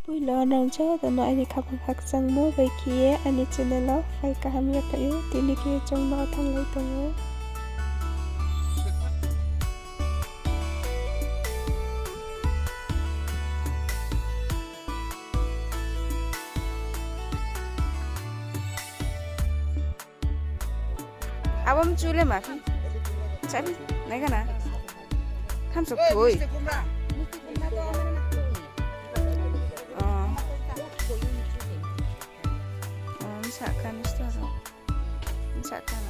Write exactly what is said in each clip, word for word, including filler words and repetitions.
Poila nang joto no aini khaphang khakchangmo bai khe ye aini channel wo phai kaham yaphaih ou, tini khe chung no thannglai tong ou. Abo mchu le ma phi? Sabi, nai gana. Thamsok thoi. Oh. Oh, msa ka ni store. Msa ka na.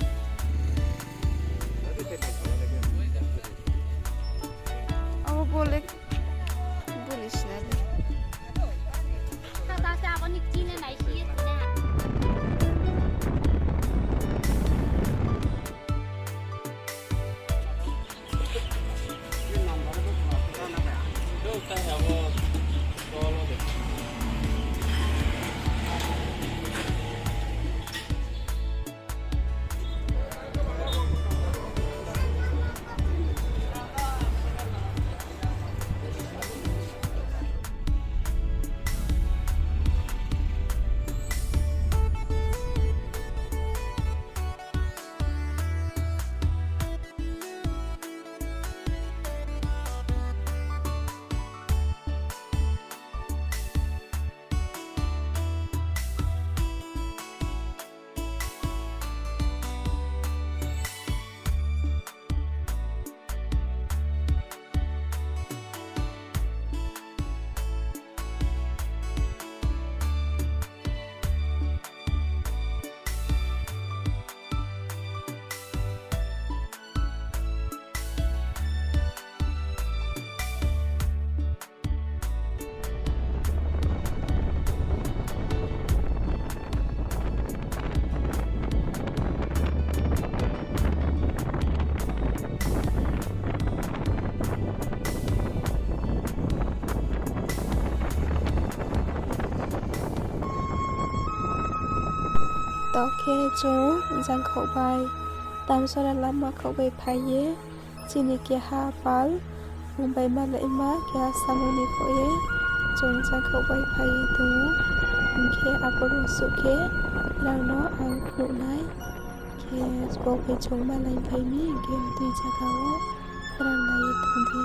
Abo bo le. Bo le sina de. Taoh khe chung jangkhaoh bai, Damsara lama khaoh bai phai ye, chini keha pal, bung bai malaima keha samung ni phoh ye, chung jangkhaoh bai phai ye tong ou. Hing khe aboro suh khe nrao no ang phnuh nai. Khe bo khe chung malai phai mi, hing khe tui zaga wo nrao nai ye tong di.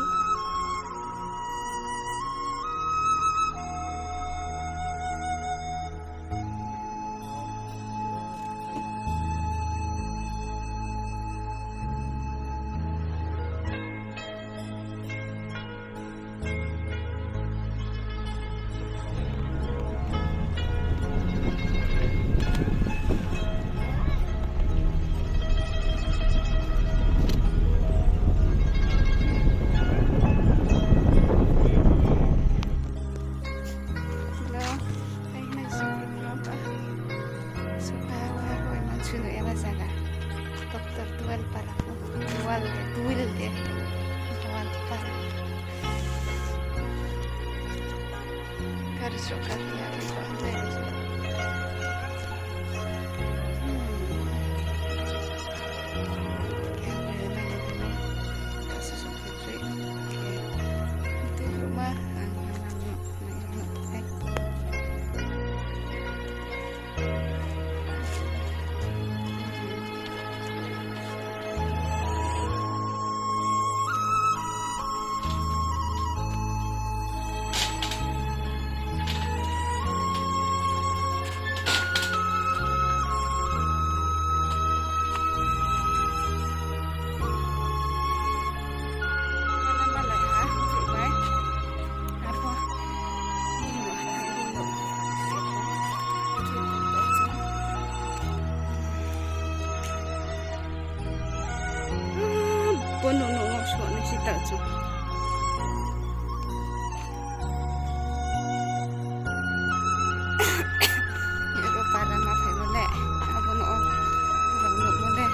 Hello, hai nai sini apa? Suka wa hoi mansuno ema zaga. Doctor Dual para. Dual de, Dual de. Dual para. Kar so kar ya ko ko. Hmm. Kar na na na. Kaso so kar so. Oke. Itu rumah. Bo no no no so ni si ta chu. Abo para ma phai mo le, abo no o rang no mo le.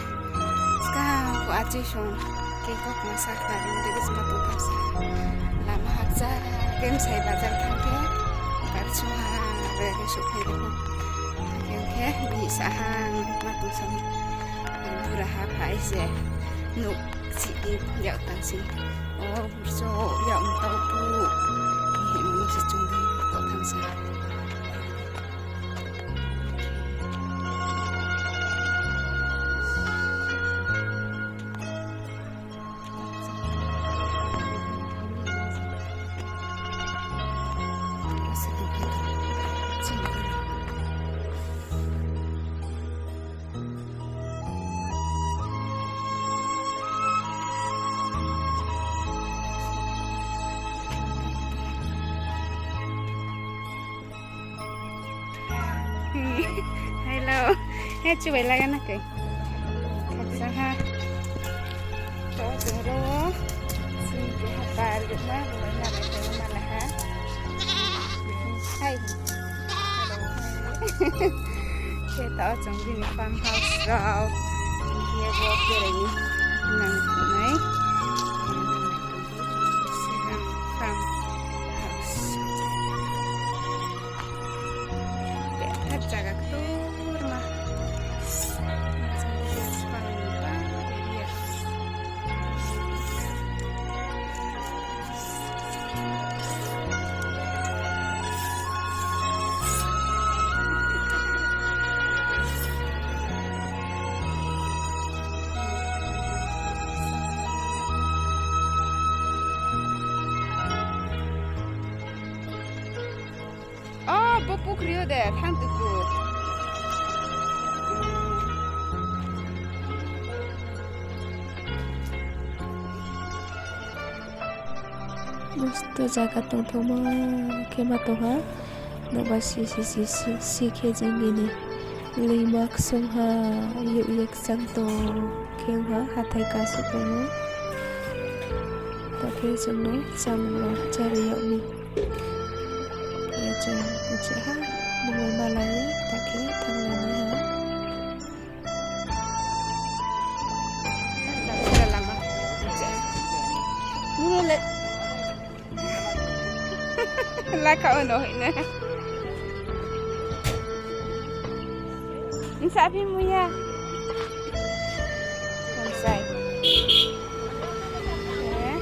Skang pho achi song khe kok ma sa khna ri de, bsma tong thang sa. Lama hakcha khe bsai bazar thang khe, kar sung ha, abo ya khe souhphai ri mo. Khe khe bini sahang ma tong sa ni. Bura ha phai se. Nouh si ni yak tang si. O burso yak mtau pu. Hing mo se chung di to thang sa. Hello. He, chubai laga na khe. Khaksa ha. To, chung ro. Sini keha bar yukma, bo na bai tong ma la ha. Hai. Khe to chung bini farm house rao. Khe bo berai ni nang nai. Sigang farm house. Bethak jaga ktorma. O, bo pukhri yo de, thang tuku. Mostor jaga tongthoma khe ma tong ha. Noba si, si, si, si, si khe jeng gini. Leima ksung ha, yuk yek chang tong khe ha, hathái kasu tongmo. Ta khe chung no chang rao chári yag ni. Khe chung uchi ha, bung bai malai ye, ta khe thanglai nai ha. Lama. Nung le. Laka ono hina. Nsa phi muya. Bonsai. Eh?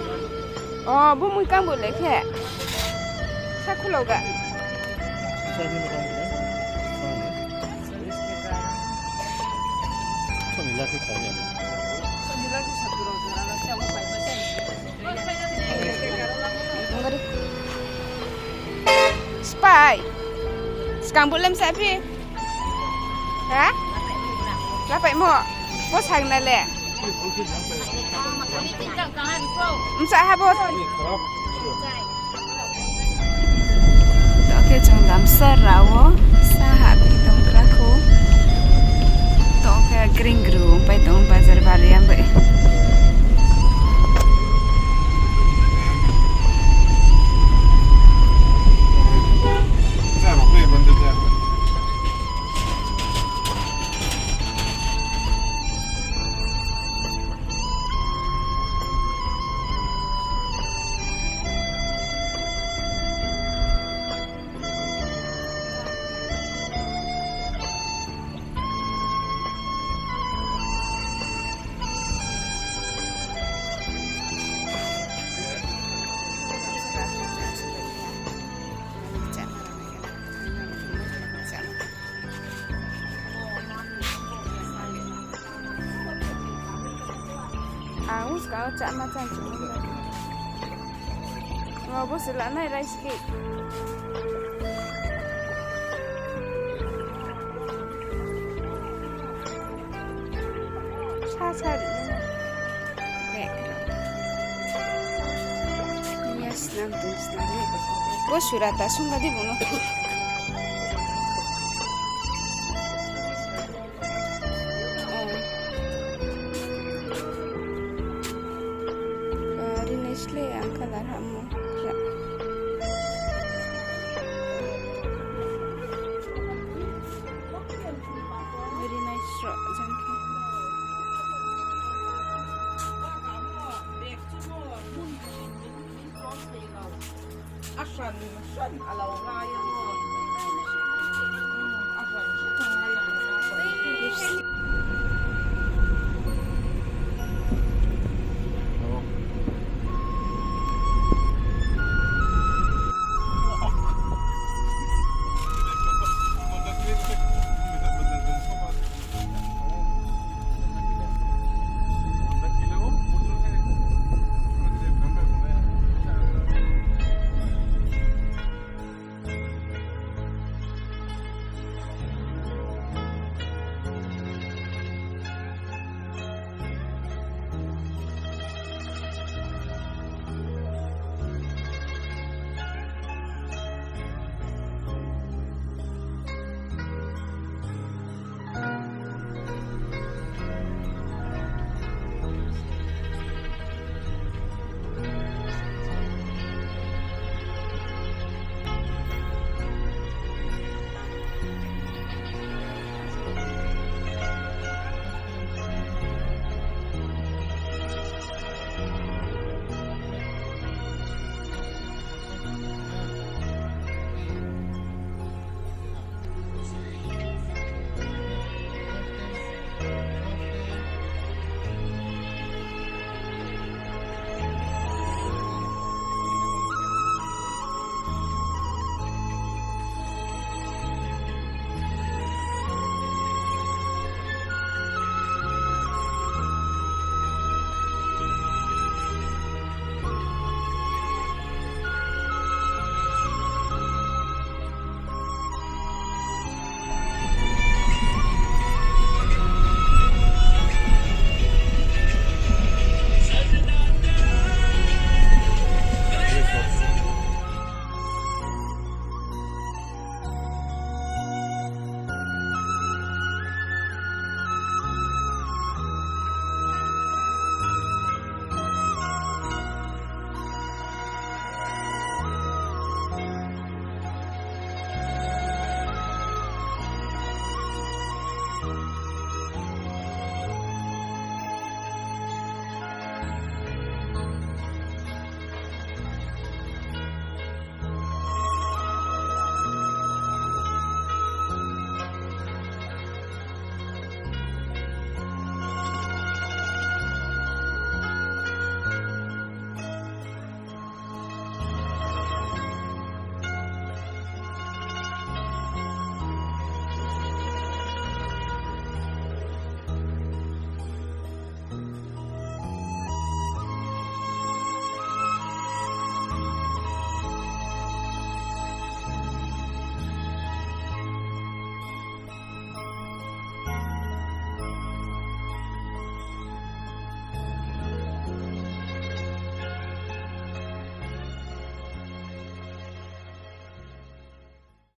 O, bo mui kang bo le khe. Sa khulo ga. Spai. Skang bo le msa phi. Ha? Lapaimo? Bo sakna le? Msa ha bo? To khe chung lamsa rao sa ha phi tong kra khou. To khe gring gru pai tong bazar bari ang bai. Ang uska o chama chang chung. Ngo bo se lanai rice cake. Sa sa ri. Bag rao. Yes, nang tung sna ni. Bo sura ta sung ga di bo no. Rinai sle ang colour hamo. Very nice ro jang khe. Asan, san, alau, ngai,